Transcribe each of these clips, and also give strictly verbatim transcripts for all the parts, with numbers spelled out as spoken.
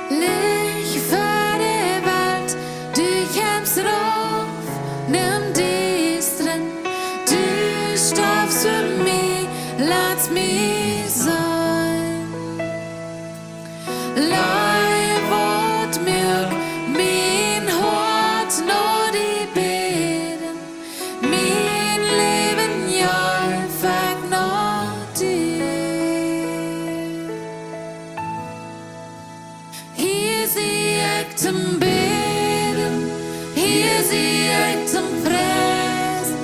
Licht fa de Welt, du kjemst rauf, nemt Diestren, du storfst fa mie, latst mie sennen. Leew, waut muak mien Hoat no die bäden, mien Läwen jeef ekj no die. Hia sie ekj toom bäden, hia sie ekj toom priesen,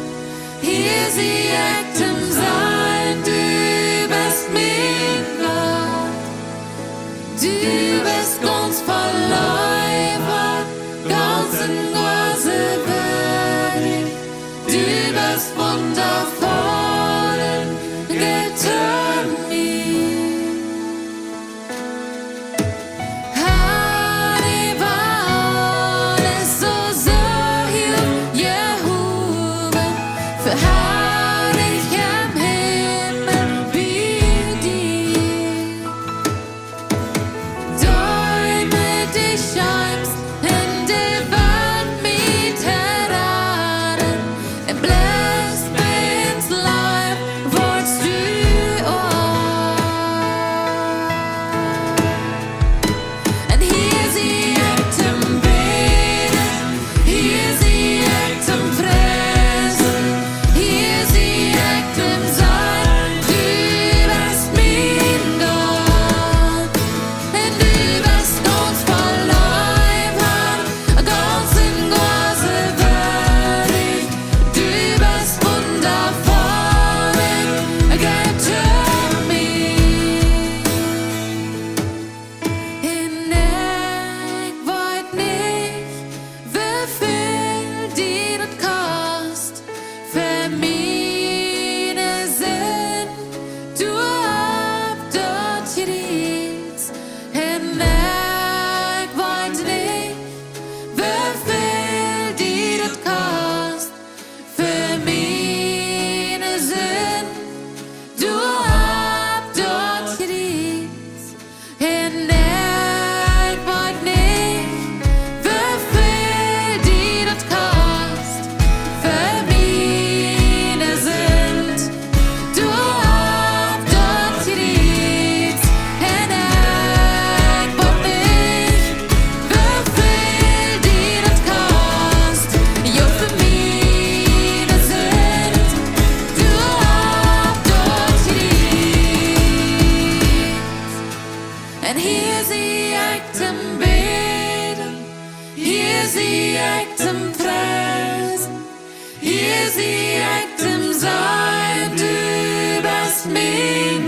hia sie ekj toom sajen, du best mien Gott. Du best gaunz voll Leew, gaunz un gaunz woarich. Du best wundafoll, Gott, mien. Herr, du best soo, soo hia jehowen, verharlicht em Himmel bie die. Dee met die schemst un de Welt met heraren, un blest bie ons Leew woascht du opp. Un hia sie ekj toom bäden, hia sie ekj toom priesen, hia sie ekj toom sajen, du best mien Gott. Un du best gaunz voll Leew, gaunz un gaunz woarich. Du best wundafoll, Gott, mien. Un ekj weet nich, woo väl die daut kost, fa miene Sind doa opp daut Kjriez. Un ekj weet nich, woo väl die daut kost, fa miene Sind doa opp daut Kjriez. Un ekj weet nich, woo väl die daut kost, fa miene Sind doa opp daut Kjriez. Un ekj weet nich, woo väl die daut kost, jo, fa miene Sind doa opp daut Kjriez. Un hia sie ekj toom bäden, hia sie ekj toom priesen, hia sie ekj toom sajen, du best mien